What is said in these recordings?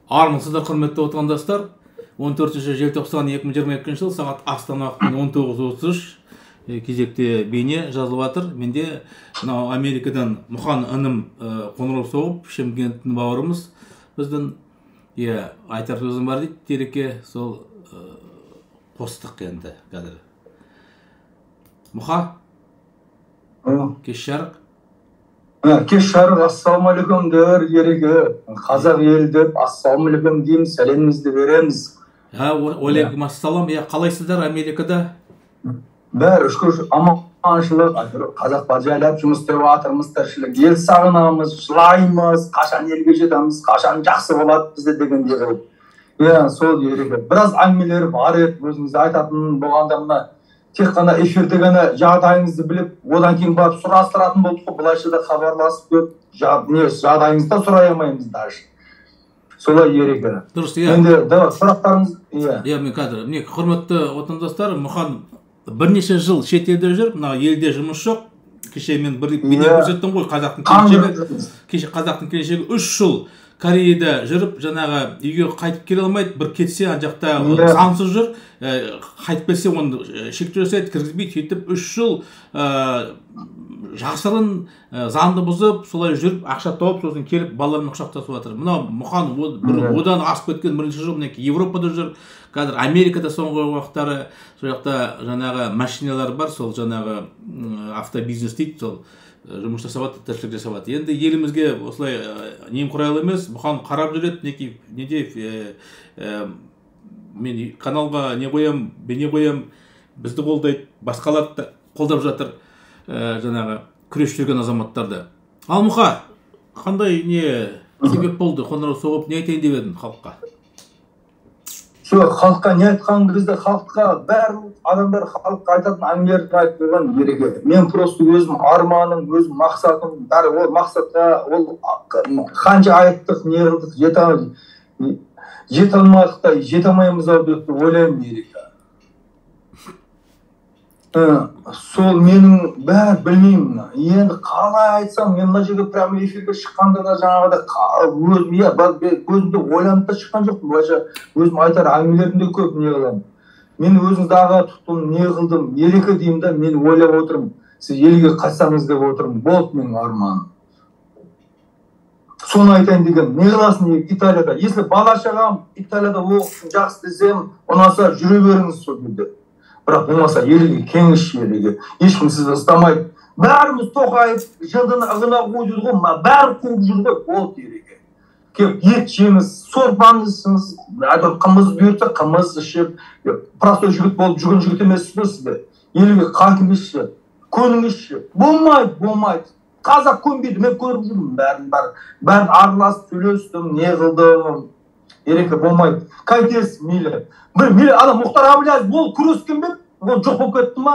Армысыздар, құрметті отандастар. 14 желтоқсан 2022 жыл, сағат Астана уақытымен 19:33, кезекте бейне жазылып жатыр. Менде мынау Америкадан Мұхан інім қоңырау соғып, Шымкенттің бауырымыз біздің, иә, айтар сөзім бар дейді Тереке, сол қостық енді қазір. Мұха, кеш жарық. Кеш жарық, ассалаумағалейкум Ереке, қазақ елі деп ассалаумағалейкум дейміз, сәлемімізді береміз. Уалейкум ассалам. Иә, қалайсыздар Америкада? Бәрі шүкір, аманшылық, қазақ бар жайлап жұмыс істеп жатырмыз, тіршілік. Ел сағынамыз, жылаймыз, қашан елге жетеміз, қашан жақсы болады бізде дегендей қылып. Иә, сол Ереке. Біраз әңгімелер бар еді, өзіңіз айтатын болғанда мына тек қана эфирде ғана жағдайыңызды біліп, одан кейін барып сұрастыратын болдық қой, былайша да хабарласып көп, жағдайыңызды да сұрай алмаймыз даже. Солай Ереке. Дұрыс, иә. Енді да, сұрақтарыңыз, иә. Иә, мен қазір, міне, құрметті отандастар, Мұхан бірнеше жыл шетелде жүр, мына елде жұмыс жоқ. Кеше мен бір бейне көрсеттім ғой, қазақтың келешегі, кеше қазақтың келешегі 3 жыл Кореяда жүріп, жаңағы үйге қайтып келе алмайды, бір кетсе ана жақта заңсыз жүр, қайтып келсе оны шектеу жасайды, кіргізбейді, сөйтіп 3 жыл жасырын заңды бұзып, солай жүріп, ақша тауып, сосын келіп балалармен құшақтасып жатыр. Мынау Мұхан одан асып кеткен бірінші жыл, мінекей Европада жүр, қазір Америкада соңғы уақыттары, сол жақта жаңағы машиналар бар, сол жаңағы автобизнес дейді, сол жұмыс жасап жатыр, тіршілік жасап жатыр. Енді елімізге осылай немқұрайлы емес, Мұхан қарап жүреді, мінекей неде, мен каналға не қоям, бейне қоям, бізді қолдайды, басқаларды да қолдап жатыр, жаңағы күресіп жүрген азаматтарды. Ал Мұха, қандай не себеп болды, қоңырау соғып не айтайын деп едің халыққа? Сол халыққа не айтқан кезде халыққа барлық адамдар халыққа айтатын әңгімелерді айтып қойған Ереке. Мен просто өзім арманым, өзім мақсатым, бәрі ол мақсатқа, ол қанша айттық, не қылдық, жете алмадық та, жете алмаймыз ау деп ойлаймын Ереке. Сол менің бәрі білмеймін. Енді қалай айтсам, мен мына жерге прямо эфирге шыққанда да жаңағыдай өзім, иә, өзім де ойланып та шыққан жоқпын. Былайша өзім айтар әңгімелерім де көп, не қыламын. Мен өзіңізді аға тұттым, не қылдым, Ереке деймін да, мен ойлап отырмын. Сіз елге қайтсаңыз деп отырмын. Болды менің арманым. Соны айтайын деген, не қыласың Италияда? Если бала шағам Италияда оқысын, жақсы десем, ұнаса жүре беріңіз сол жерде. Бірақ болмаса елге кеңізші, елге. Ешкім сізді ұстамайды. Бәріміз Тоқаев жындыны ығына қойып жүр ғой, бәрі қуып жүр ғой, болды Ереке. Келіп ет жеңіз, сорпаңыз ішіңіз, әйтеуір қымыз бұйыртса қымыз ішіп, простой жігіт болып жүрген жігіт емессіз ғой сізде. Елге қайтыңызшы, көніңізші. Болмайды, болмайды. Қазақ көнбейді, мен көріп жүрмін бәрін, бәрін араласып сөйлестім, не қылдым. Ереке болмайды. Қайтесіз мейлі. Бір мейлі ана Мұхтар Әблязов ол күрескен бе? Ол жоқ болып кетті ма?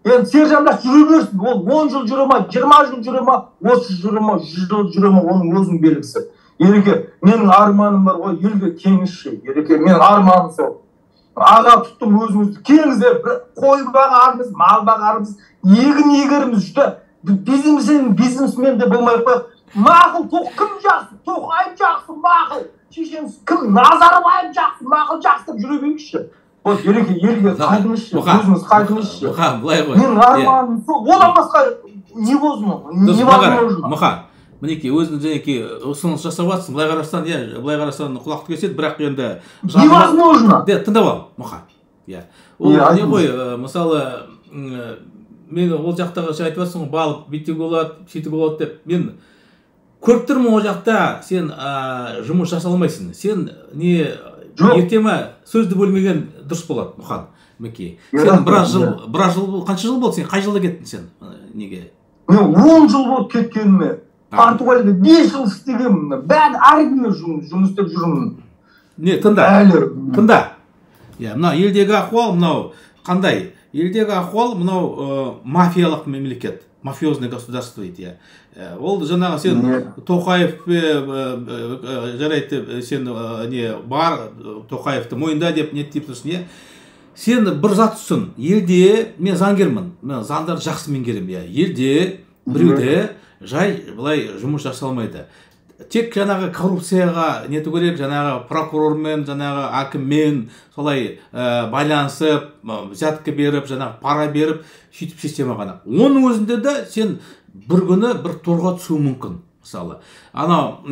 Енді Сержан Әблязов жүре берсін. Ол 10 жыл жүре ма, 20 жыл жүре ма, 30 жүре ма, 100 жыл жүре ма, оның өзінің белгісі. Ереке, менің арманым бар ғой, елге кеңізші. Ереке, менің арманым сол. Аға тұттым өзіңізді. Келіңіздер, бір қой бағармыз, мал бағармыз, егін егерміз. Бизнесмен де болмай қояйық. Мақұл, кім жақсы, Тоқаев жақсы, мақұл. Шешеміз кім, Назарбаев жақсы, мақұл жақсы деп жүре беріңізші. Вот Ереке, елге қайтыңызшы, өзіңіз қайтыңызшы. Мұха, былай ғой. Менің арманым сол, одан басқа невозможно. Мұха, мінекей, өзің жәнекей ұсыныс жасап жатсың, былай қарасаң, иә, былай қарасаң құлақты кеседі, бірақ енді невозможно. Тыңдап ал, Мұха. Иә. Ол не ғой, мысалы, мен ол жақтағы айтып жатсың ғой, балық бүйтуге болады, сөйтуге болады деп. Мен көріп тұрмын, ол жақта сен жұмыс жасай алмайсың. Сен не ерте ме сөзді бөлмеген дұрыс болады, Мұхан. Мінекей. Сен біраз жыл, қанша жыл болды сен? Қай жылда кеттің сен неге? Мен 10 жыл болды кеткеніме. Португалияда 5 жыл істегенмін. Бәрі әркімге жұмыс істеп жүрмін. Не, тыңда. Тыңда. Иә, мына елдегі ахуал мынау қандай? Елдегі ахуал мынау мафиялық мемлекет. Мафиозное государство дейді, иә. Ол жаңағы сен Тоқаев жарайды, сен не бар Тоқаевты мойында деп не деп тұрсың, иә. Сен бір зат түсін. Елде мен заңгермін. Мен заңдарды жақсы меңгеремін, иә. Елде біреуді жай былай жұмыс жасай алмайды. Тек жаңағы коррупцияға нету керек, жаңағы прокурормен, жаңағы әкіммен солай байланысып, взятка беріп, жаңағы пара беріп, сөйтіп система ғана. Оның өзінде де сен бір күні бір торға түсуі мүмкін. Мысалы, анау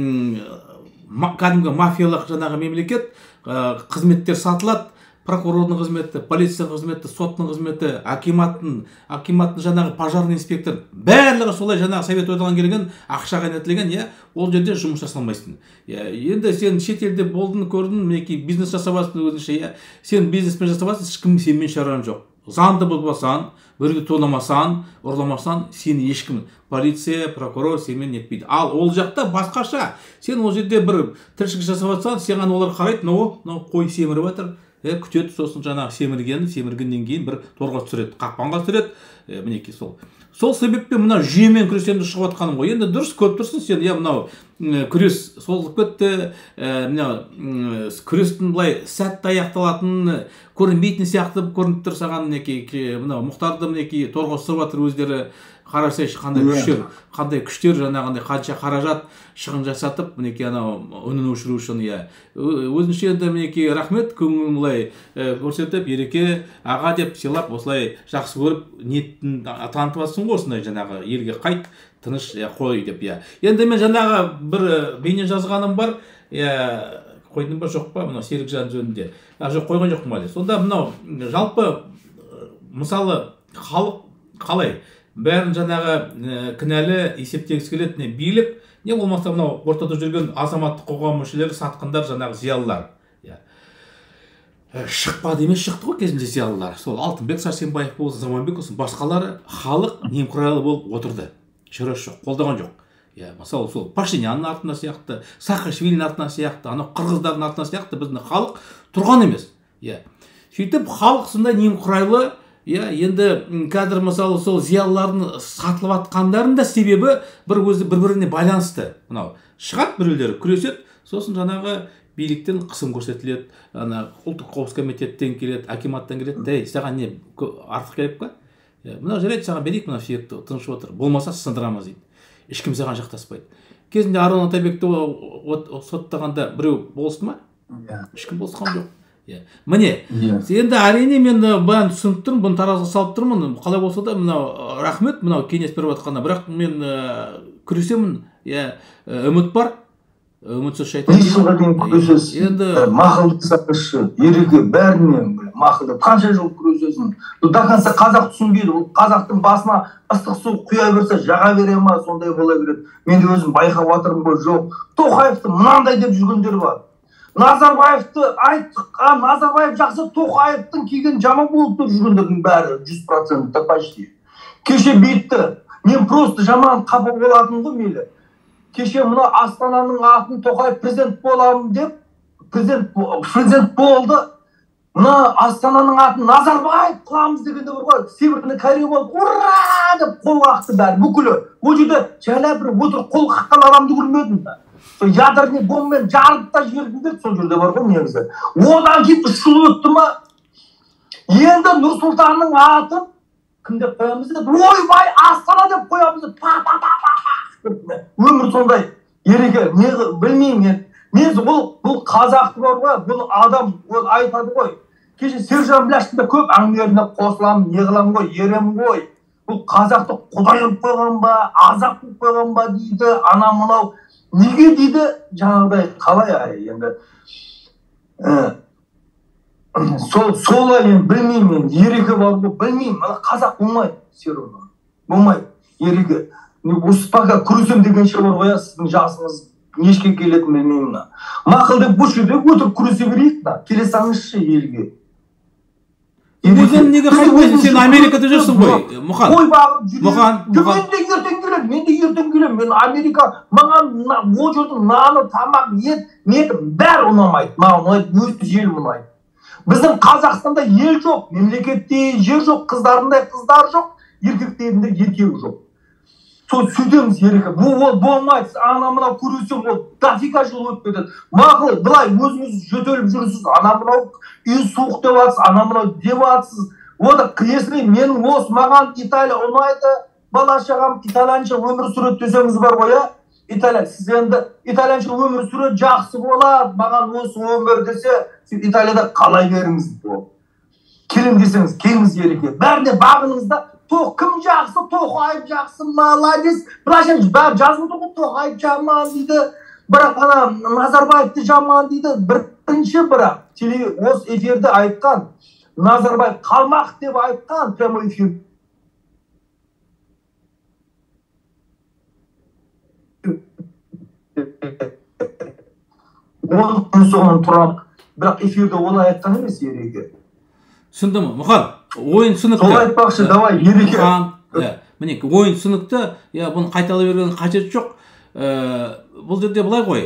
кәдімгі мафиялық жаңағы мемлекет, қызметтер сатылады, прокурордың қызметі, полицияның қызметі, соттың қызметі, акиматтың жаңағы пожарный инспектор, барлығы солай жаңағы Совет Одағынан келген ақшаға нетілген, иә, ол жерде жұмыс жасамайсың. Иә, енді сен шетелде болдың, көрдің, мінекей бизнес жасап жатырсың өзіңше, иә, сен бизнеспен жасап жатырсың, ешкім сенімен шаруаң жоқ. Заңды бұзбасаң, біреуді тонамасаң, ұрламасаң, сені ешкім, полиция, прокурор сенімен нетпейді. Ал ол жақта басқаша. Сен ол жерде бір тіршілік жасап жатсаң, саған олар қарайды, мынау қой семіріп жатыр. Күтеді, сосын жаңағы семіргеннен кейін бір торға түсіреді, қақпанға түсіреді, мінекей сол. Сол себеппен мына жүйемен күресемді шығып жатқаным ғой. Енді дұрыс көріп тұрсың сен, иә, мынау күрес созылып кетті, мынау күрестің былай сәтті аяқталатынын көрінбейтін сияқты көрініп тұр саған, мінекей мынау Мұхтарды мінекей торға түсіріп жатыр өздері. Қарасайшы, қандай күштер, қандай күштер, жаңағындай қанша қаражат шығын жасатып, мінекей анау үнін өшіру үшін, иә. Өзінше енді мінекей рахмет, көңілін былай көрсетіп, Ереке аға деп сыйлап, осылай жақсы көріп, ниетін танытып жатсың ғой, осындай жаңағы елге қайт, тыныш, иә, қой деп, иә. Енді мен жаңағы бір бейне жазғаным бар, иә, қойдым ба, жоқ па, мынау Серікжан жөнінде. Жоқ, қойған жоқпын әлі. Сонда мынау жалпы, мысалы, халық қалай бәрін жаңағы кінәлі есептегісі келеді, не билік, не болмаса мынау ортада жүрген азаматтық қоғам мүшелері, сатқындар, жаңағы зиялылар. Шықпады емес, шықты ғой кезінде зиялылар. Сол Алтынбек Сәрсенбаев болсын, Заманбек болсын, басқалары халық немқұрайлы болып отырды. Шарасы жоқ, қолдаған жоқ. Иә, мысалы, сол Пашинянның артында сияқты, Саакашвилінің артында сияқты, анау қырғыздардың артында сияқты біздің халық тұрған емес. Иә. Сөйтіп халық сондай немқұрайлы. Иә, енді қазір мысалы сол зиялылардың сатылып атқандарының да себебі бір өзі бір-біріне байланысты. Мынау шығады біреулері күреседі, сосын жаңағы биліктен қысым көрсетіледі, ана ұлттық қауіпсіздік комитеттен келеді, акиматтан келеді. Дәй, саған не артық керек па? Мынау жарайды, саған берейік, мынау сүйекті тыныш отыр, болмаса сындырамыз дейді. Ешкім саған жақтаспайды. Кезінде Арон Атабекті соттағанда біреу болысты ма? Ешкім болысқан жоқ. Міне, енді әрине мен бәрін түсініп тұрмын, бұны таразға салып тұрмын, қалай болса да мынау рахмет, мынау кеңес беріп жатқанына, бірақ мен күресемін, иә, үміт бар, үмітсіз шайтан. Неше жылға дейін күресесіз? Енді мақұлдасаңызшы, Ереке, бәрінен мақұлдап, қанша жыл күресесің? До конца қазақ түсінбейді, ол қазақтың басына ыстық су құя берсе, жаға бере ма, сондай бола береді. Мен де өзім байқап жатырмын ғой, жоқ. Тоқаевты мынандай деп жүргендер бар. Назарбаевты айттық, Назарбаев жақсы, Тоқаевтың келген жаман болып тұр жүргендердің бәрі 100% почти. Кеше бүйтті, мен просто жаман қапа болатын ғой мейлі. Кеше мына Астананың атын Тоқаев президент боламын деп, президент болды. Мына Астананың атын Назарбаев қыламыз дегенде бар ғой, Северный Корея болып, ура деп қол қақты бәрі, бүкілі. Ол жерде жайлап бір отырып қол қаққан адамды көрмедім. Сол ядерный бомбамен жарып та жібердіңдер, сол жерде бар ғой негізі. Одан кейін 3 жыл өтті ма? Енді Нұрсұлтанның атын кім деп қоямыз деп, ойбай Астана деп қоямыз деп, па па па па. Өмір сондай. Ереке, не білмеймін мен. Негізі бұл қазақты бар ғой, бұл адам ол айтады ғой. Кеше Сержан Біләштің де көп әңгімелеріне қосыламын, не қыламын ғой, еремін ғой. Бұл қазақты құдай қылып қойған ба, азап қылып қойған ба дейді, ана мынау. Неге дейді, жаңағыдай қалай енді солай енді білмеймін мен, Ереке бар ғой, білмеймін, мына қазақ болмайды, все равно болмайды. Ереке, осы пока күресем дегенше бар ғой, сіздің жасыңыз нешке келетінін білмеймін мына. Мақұл деп осы жерде отырып күресе берейік та, келе салыңызшы елге. Өзің неге қайтпайсың? Сен Америкада жүрсің ғой, Мұхан. Қой бағып жүрмін. Мұхан, мен де ертең келемін, мен де ертең келемін. Мен Америка, маған ол жердің наны, тамақ, ет, меті бәрі ұнамайды. Маған ұнайды, өз елім ұнайды. Біздің Қазақстанда ел жоқ, мемлекетте жер жоқ, қыздарындай қыздар жоқ, еркектерінде еркегі жоқ. Сол сөйтеміз, Ереке. Бұл болмайды, ана мынау көресем, ол дофига жыл өтіп кетеді. Мақұл, былай өзіңіз жөтеліп жүрсіз, ана мынау үй суық деп жатсыз, ана мынау деп жатсыз. Вот если мен осы маған Италия ұнайды, бала шағам итальянша өмір сүреді десеңіз бар ғой, иә? Италия, сіз енді итальянша өмір сүру жақсы болады, маған осы өмір десе, сіз Италияда қалай беріңіз. Келем десеңіз, келіңіз Ереке. Бәріне бағыныңыз да, кім жақсы, Тоқаев жақсы, молодец. Былайша бәрі жазылды ғой, Тоқаев жаман дейді, бірақ ана Назарбаевты жаман дейді. Бірінші бірақ осы эфирде айтқан, Назарбаев қалмақ деп айтқан прямой эфир. Оның соңынан тұрамын. Бірақ эфирде олай айтқан емес Ереке. Түсіндім, Мұқан, ойын түсінікті. Солай айтпақшы, давай, Ереке. Мұқан, міне, ойын түсінікті, иә, бұны қайталай берген қажет жоқ. Бұл жерде былай ғой.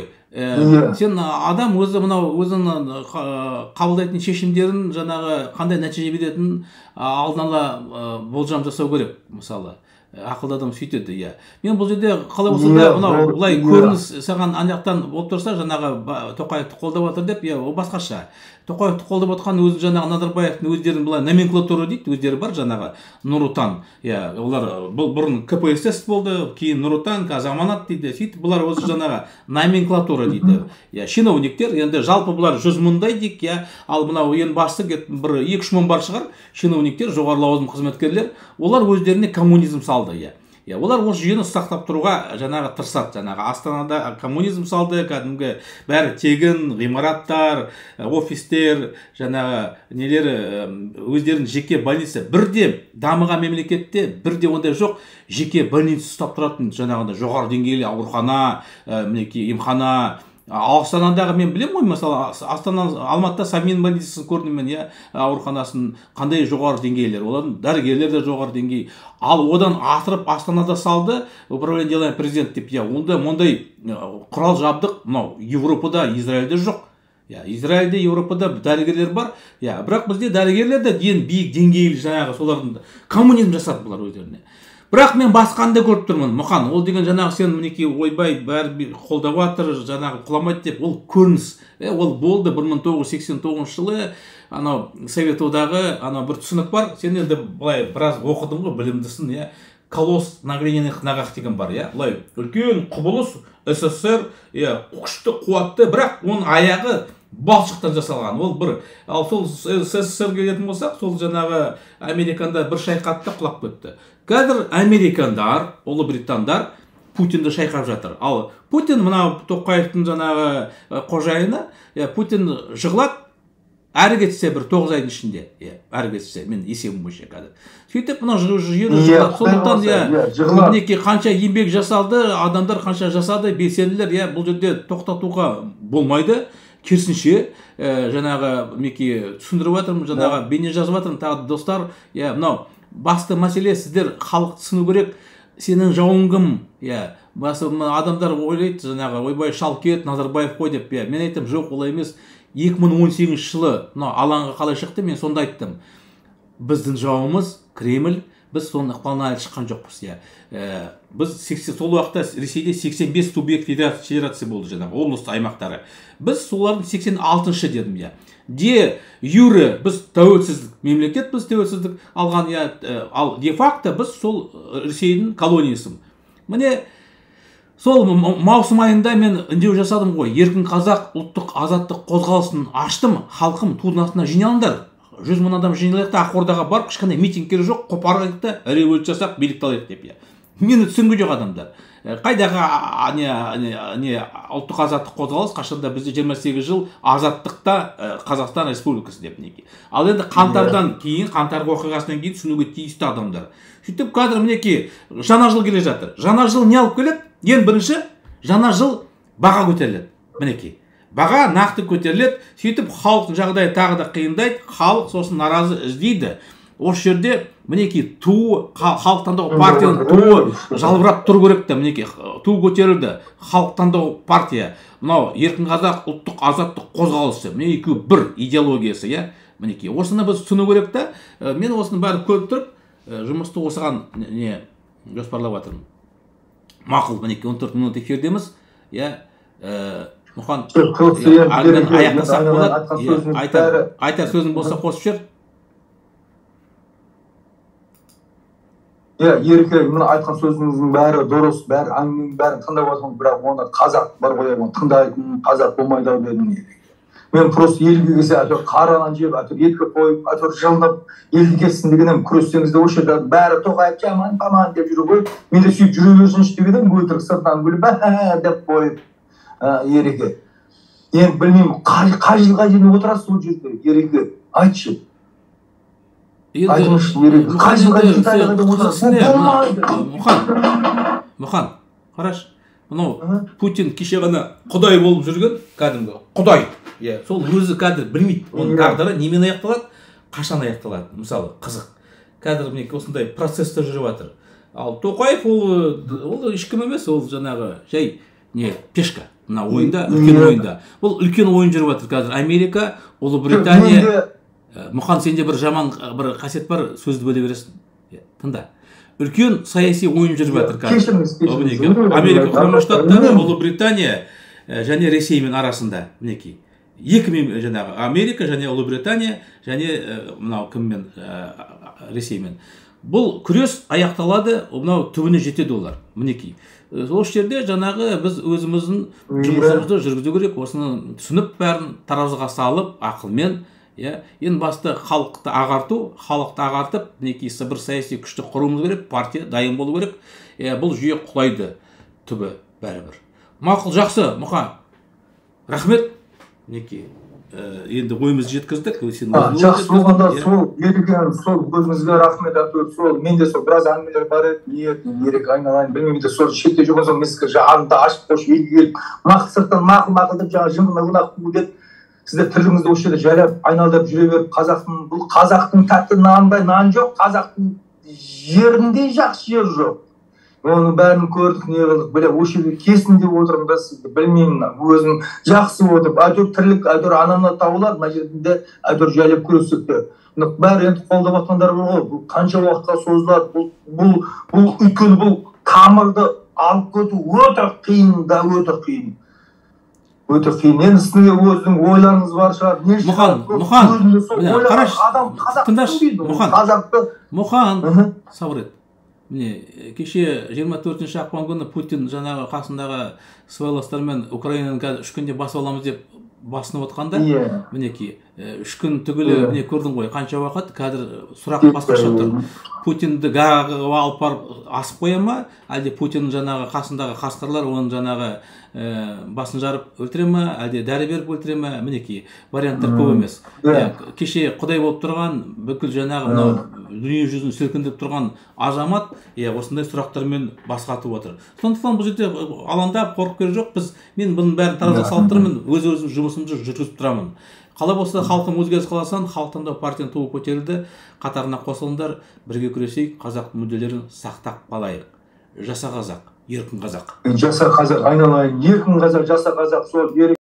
Сен адам өзі мынау өзінің қабылдайтын шешімдерін жаңағы қандай нәтиже беретінін алдын ала болжам жасау керек, мысалы. Ақылды адам сөйтеді, иә. Мен бұл жерде қалай болса да мынау былай көрініс саған ана жақтан болып тұрса, жаңағы Тоқаевты қолдап жатыр деп, иә, ол басқаша. Тоқаевты қолдап жатқан өзі жаңағы Назарбаевтың өздерінің былай номенклатура дейді, өздері бар жаңағы Нұр Отан. Иә, олар бұл бұрын КПСС болды, кейін Нұр Отан, қазір Аманат дейді. Сөйтіп бұлар өзі жаңағы номенклатура дейді. Иә, чиновниктер, енді жалпы бұлар 100 мыңдай дейік, иә, ал мынау ең басты бір 2-3 мың бар шығар, чиновниктер, жоғары лауазым қызметкерлер, олар өздеріне коммунизм салды, иә. Иә, олар осы жүйені сақтап тұруға жаңағы тырысады. Жаңағы Астанада коммунизм салды, кәдімгі бәрі тегін, ғимараттар, офистер, жаңағы нелері, өздерінің жеке больница. Бірде дамыған мемлекетте, бірде ондай жоқ, жеке больница ұстап тұратын жаңағындай жоғары деңгейлі аурухана, мінекей емхана. Астанадағы мен білемін ғой, мысалы, Астана, Алматыда Сабмин больницасын көрдім мен, иә, ауруханасын, қандай жоғары деңгейлер, олардың дәрігерлері де жоғары деңгей. Ал одан атырып Астанада салды, управление делами президент деп, иә, онда мұндай құрал жабдық мынау Европада, Израильде жоқ. Иә, Израильде, Европада дәрігерлер бар, иә, бірақ бізде дәрігерлер де ең биік деңгейлі жаңағы солардың коммунизм жасады бұлар өздеріне. Бірақ мен басқаны да көріп тұрмын, Мұқан, ол деген жаңағы сен мінекей ойбай бәрі қолдап жатыр, жаңағы құламайды деп, ол көрініс. Ол болды 1989 жылы, анау Совет одағы, анау бір түсінік бар. Сен енді былай біраз оқыдың ғой, білімдісің, иә. Колосс на глиняных ногах деген бар, иә. Былай үлкен құбылыс, СССР, иә, күшті, қуатты, бірақ оның аяғы балшықтан жасалған. Ол бір, ал сол СССР келетін болсақ, сол жаңағы Американда бір шайқатты құлап кетті. Қазір американдар, ұлыбритандар Путинді шайқап жатыр. Ал Путин мына Тоқаевтың жаңағы қожайыны, Путин жығылады, әрі кетсе бір 9 айдың ішінде, әрі кетсе, мен есебім бойынша қазір. Сөйтіп мына жүйені жығылады. Сондықтан, иә, мінекей қанша еңбек жасалды, адамдар қанша жасады, белсенділер, иә, бұл жерде тоқтатуға болмайды. Керісінше, жаңағы мінекей түсіндіріп жатырмын, жаңағы бейне жазып жатырмын, тағы достар, иә, мынау басты мәселе, сіздер халық түсіну керек, сенің жауың кім, иә, басы адамдар ойлайды, жаңағы ойбай шал кет, Назарбаев қой деп, иә, мен айттым, жоқ, олай емес. 2018 жылы мынау алаңға қалай шықты, мен сонда айттым. Біздің жауымыз Кремль, біз соның ықпалынан әлі шыққан жоқпыз, иә. Біз сол уақытта Ресейде 85 субъект федерация болды, жаңағы облыс аймақтары. Біз солардың 86-шы дедім, иә. Де юре біз тәуелсіздік мемлекет, біз тәуелсіздік алған, иә, ал де факто біз сол Ресейдің колониясы. Міне сол маусым айында мен үндеу жасадым ғой, еркін қазақ ұлттық азаттық қозғалысын аштым, халқым тудың астына жиналыңдар. 100 мың адам жиналайық та Ақордаға барып, кішкене митинг керек жоқ, қопарайық та революция жасап, билікті алайық деп, иә. Мені түсінген жоқ адамдар. Қайдағы не ұлттық азаттық қозғалыс, қашанда бізде 28 жыл азаттықта Қазақстан Республикасы деп неге. Ал енді қаңтардан кейін, қаңтар оқиғасынан кейін түсінуге тиісті адамдар. Сөйтіп қазір мінекей жаңа жыл келе жатыр. Жаңа жыл не алып келеді? Ең бірінші жаңа жыл баға көтеріледі. Мінекей. Баға нақты көтеріледі. Сөйтіп халықтың жағдайы тағы да қиындайды. Халық сосын наразы іздейді. Осы жерде мінекей ту, халық таңдау партияның туы жалбырап тұру керек те, мінекей ту көтерілді. Халық таңдау партия, мынау еркін қазақ ұлттық азаттық қозғалысы, міне екеуі бір идеологиясы, иә. Мінекей осыны біз түсіну керек те. Мен осының бәрін көріп тұрып, жұмысты осыған не жоспарлап жатырмын. Мақұл, мінекей 14 минут эфирдеміз, иә. Мұқан, аяқтасақ болады. Айтар сөзің болса қосып жібер. Иә, Ереке, мына айтқан сөзіңіздің бәрі дұрыс, бәрі әңгіменің бәрін тыңдап жатырмын, бірақ оны қазақ бар ғой, оны тыңдайтын қазақ болмайды ау дедім. Мен просто елге келсе, әйтеуір қара нан жеп, әйтеуір етке қойып, әйтеуір жылынып, елге кетсін деген едім. Күрессеңіз де осы жерде бәрі Тоқаев жаман паман деп жүр ғой, мен де сөйтіп жүре берсінші деген едім, өтірік сыртынан күліп деп қойып. Ереке, енді білмеймін, қай жылға дейін отырасыз ол жерде, Ереке, айтшы. Айтыңызшы, Ереке, қай жылға дейін Италияда отырасыз? Болмайды. Мұхан, қарашы, мынау Путин кеше ғана құдай болып жүрген, кәдімгі құдай. Иә, сол өзі қазір білмейді, оның тағдыры немен аяқталады, қашан аяқталады. Мысалы, қызық. Қазір мінекей осындай процесстер жүріп жатыр. Ал Тоқаев ол ешкім емес, ол жаңағы жай не пешка. Мына ойында, үлкен ойында. Бұл үлкен ойын жүріп жатыр қазір. Америка, Ұлыбритания. Мұхан, сенде бір жаман бір қасиет бар, сөзді бөле бересің. Тыңда. Үлкен саяси ойын жүріп жатыр қазір. Кешіріңіз, кешіріңіз. Америка Құрама Штаттары, Ұлыбритания және Ресеймен арасында мінекей. Екі жаңағы Америка және Ұлыбритания және мынау кіммен, Ресеймен. Бұл күрес аяқталады, мынау түбіне жетеді олар. Мінекей. Осы жерде жаңағы біз өзіміздің жұмысымызды жүргізу керек, осыны түсініп бәрін таразыға салып, ақылмен, иә, ең басты халықты ағарту, халықты ағартып, мінекей бір саяси күшті құруымыз керек, партия дайын болу керек. Иә, бұл жүйе құлайды түбі бәрібір. Мақұл, жақсы, Мұқан. Рахмет. Мінекей, енді ойымызды жеткіздік. Жақсы болғанда сол, Ереке, сол өзіңізге рахмет, әйтеуір сол, менде сол біраз әңгімелер бар еді, ниет, Ереке айналайын, білмеймін де, сол шетте жүрген соң мен сізге жағымды ашып қойшы, елге келіп, нақты сырттан мақұл мақұл деп жаңа жымын қонақ деп, сіздер тірлігіңізді осы жерде жайлап айналдырып жүре беріп, қазақтың, бұл қазақтың тәтті нанындай нан жоқ, қазақтың жеріндей жақсы жер жоқ. Оның бәрін көрдік, не қылдық, біле, осы жерге келсін деп отырмын да сізді, білмеймін, өзім жақсы отырып, әйтеуір тірлік, әйтеуір анамнан табылады, мына жерде әйтеуір жайлап күрессек те. Бәрі енді қолдап жатқандар бар ғой, бұл қанша уақытқа созылады, бұл өйткені бұл тамырды алып кету өте қиын да, өте қиын. Өте қиын. Енді сіздің өзіңіздің ойларыңыз бар шығар. Мұхан, Мұхан, қарашы, тыңдашы, Мұхан, Мұхан, сабыр ет. Міне, кеше 24 ақпан күні Путин жаңағы қасындағы сыбайластармен Украинаны қазір 3 күнде басып аламыз деп басынып отқанда, мінекей, 3 күн түгілі, міне көрдің ғой, қанша уақыт, қазір сұрақ басқаша тұр. Путинді Гаагаға алып барып асып қоя ма, әлде Путин жаңағы қасындағы қасқырлар оның жаңағы басын жарып өлтіре ма, әлде дәрі беріп өлтіре ма, мінекей, варианттар көп емес. Кеше құдай болып тұрған, бүкіл жаңағы мынау дүние жүзін сілкіндіріп тұрған азамат, осындай сұрақтармен бас қатып отыр. Сондықтан бұл жерде алаңдап қорқып керек жоқ, біз, мен бұның бәрін таразыға салып тұрмын, өз-өзім жұмысымды жүргізіп тұрамын. Қалай болса халқым өзгеріс қаласан, халық таңдау партияның туы көтерілді, қатарына қосылыңдар, бірге күресейік, қазақ мүдделерін сақтап қалайық. Жаса қазақ, еркін қазақ. Жаса қазақ, айналайын, еркін қазақ, жаса қазақ, сол еркін.